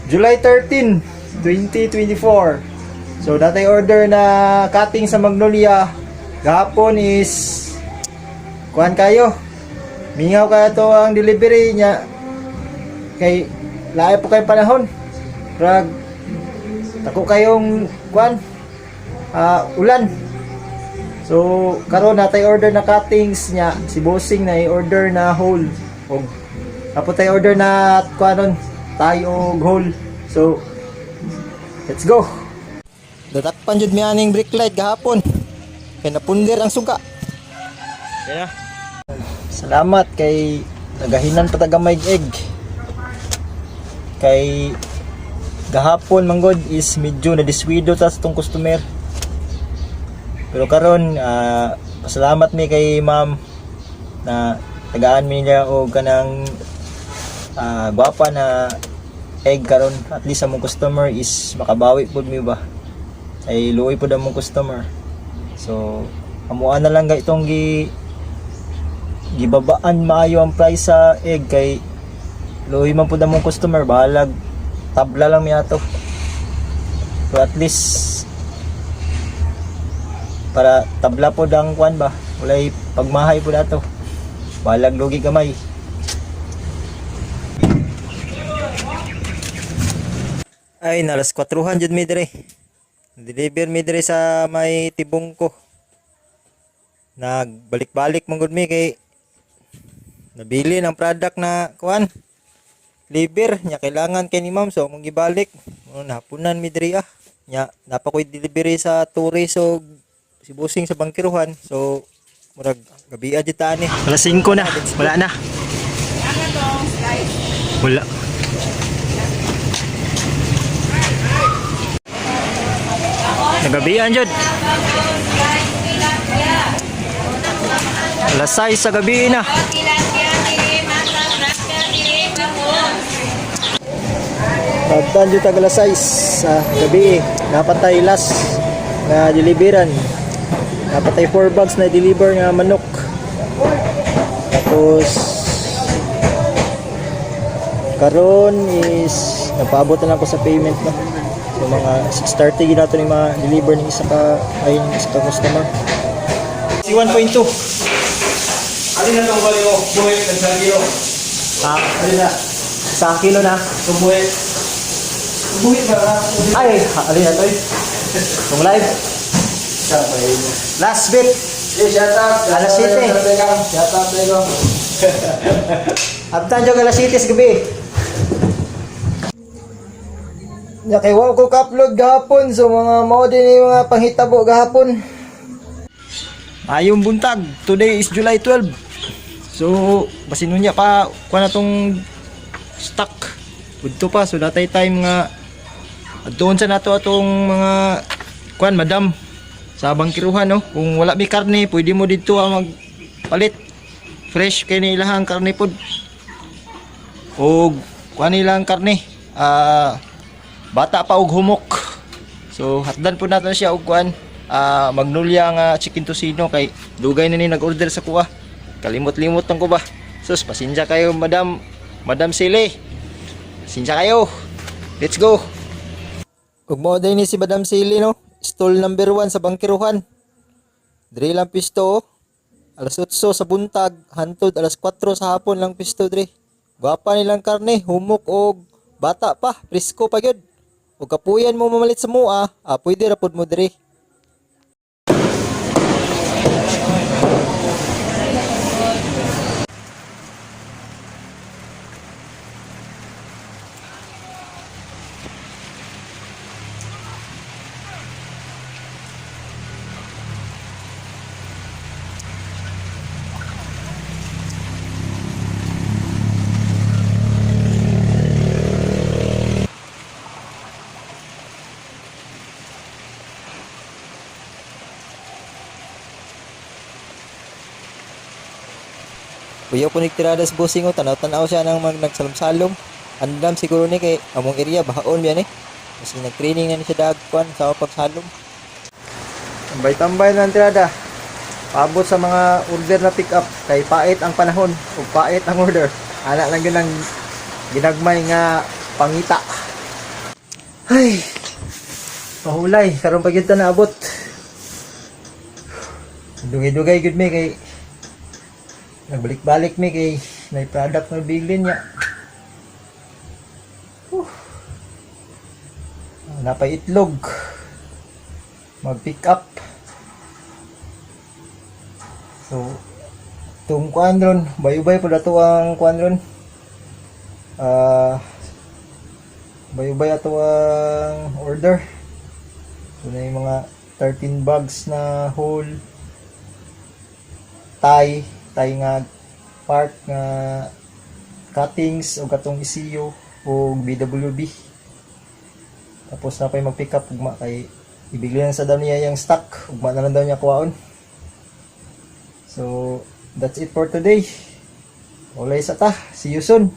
July 13, 2024. So natay order na cutting sa Magnolia. Gahapon is kuan kayo. Mingaw kaya to ang delivery niya kay laay po kay panahon. Rag tako kayong kuan ulan. So karon natay order na cuttings niya si Bossing na i-order na whole og apo tay order na kuanon tayo og whole. So let's go. Datakpan jud mi aning brake light gahapon. Kay napunder ang suga. Kaya salamat kay nagahinan pa ta gamay egg. Kay gahapon manggod is medyo na diswido ta sa tong customer. Pero karon pasalamat mi kay ma'am na tagaan mi niya og kanang gwapa na egg karon, at least among customer is makabawi pud mi ba, ay luoy pud among customer. So amuan na lang ga itong gibabaan maayo ang price sa egg kay luoy man pud among customer, bahalag tabla lang mi ato. So at least para tabla pod ang kwan ba, walay pagmahay pod ato, bahalag lugi gamay. Ay, nalas 4 jud mi dire. Deliver mi dire sa may tibong ko. Nagbalik-balik man gud mi kay nabili ng product na kuan liver nya, kailangan kay ni ma'am, so among gibalik. Mo nahapunan mi diri ah. Nya napa ko'y delivery sa tourist og si Busing sa bangkiruhan, so murag gabi jud ta ani. Alas 5 na, wala na. Wala. Nagabian jud. Alas 6 sa gabi na. Pagtan jud tag alas 6 sa gabi, napatay last na deliveran. Napatay 4 bags na deliver nga manok. Tapos karon is napaabot na lang ko sa payment no. So mga 6:30 gid nato ni ma-deliver ng isa ka ay ng isa ka customer. Si 1.2. Alin na itong bali mo? Buhit, nagsa kilo. Ah, alin na? Sa kilo na. Itong buhit. Buhit ba? Ay, alin na to eh. Itong live. Last bit. Eh, shout out. Alas 7. Shout out, Lego. Abtan jog alas 7 sa gabi. Ya kay wa ko ka-upload gahapon, so mga mao din yung mga panghitabo gahapon. Ayong buntag. Today is July 12. So, basin unya pa kuha na tong stock. Udto pa, so natay time nga adtuon sa nato atong mga kuan madam sa bangkiruhan no. Kung wala mi karne, pwede mo didto ang magpalit. Fresh kay ni ilahang karne pod. Og kuan nilang karne. Bata pa og humok. So hatdan po natin siya og kuan Magnolia nga chicken tocino kay dugay na ni nag-order sa kuha. Kalimot-limot lang ko ba. Sus, pasensya kayo madam, Madam Sili. Pasensya kayo. Let's go. Ug mao ni si Madam Sili no. Stall number 1 sa Bangkiruhan. Diri lang pisto oh. Alas 8 sa buntag, hantod alas 4 sa hapon lang pisto diri. Gwapa nilang karne, humok og bata pa, presko pa gyud. Ug kapuyan mo mamalit sa mua, pwede ra pud mo diri. Kuya ko nagtirada sa busing o tanaw-tanaw siya nang mag nagsalom-salom. Andam siguro ni kay among area bahaon biyan eh. Kasi nag-training na ni siya dagkuan sa pagsalom. Tambay-tambay na ang tirada. Paabot sa mga order na pick up kay pait ang panahon ug pait ang order. Ana lang yun ang ginagmay nga pangita. Ay, pahulay, karon pa gyud ta naabot. Dugay-dugay gud mi kay nagbalik-balik mi kay nay product na bilin niya. Whew. Napay itlog. Mag-pick up. So, tung kuan ron, bayubay po ato ang kuan ron. Bayubay ato ang order. So, na yung mga 13 bags na whole Thai, Thai nga part nga cuttings o katong ECU o BWB. Tapos na pa mag-pick up ugma kay ibigli lang sa daw niya yung stock. Ugma na lang daw niya kuwaon. So, that's it for today. Ulay sa ta. See you soon.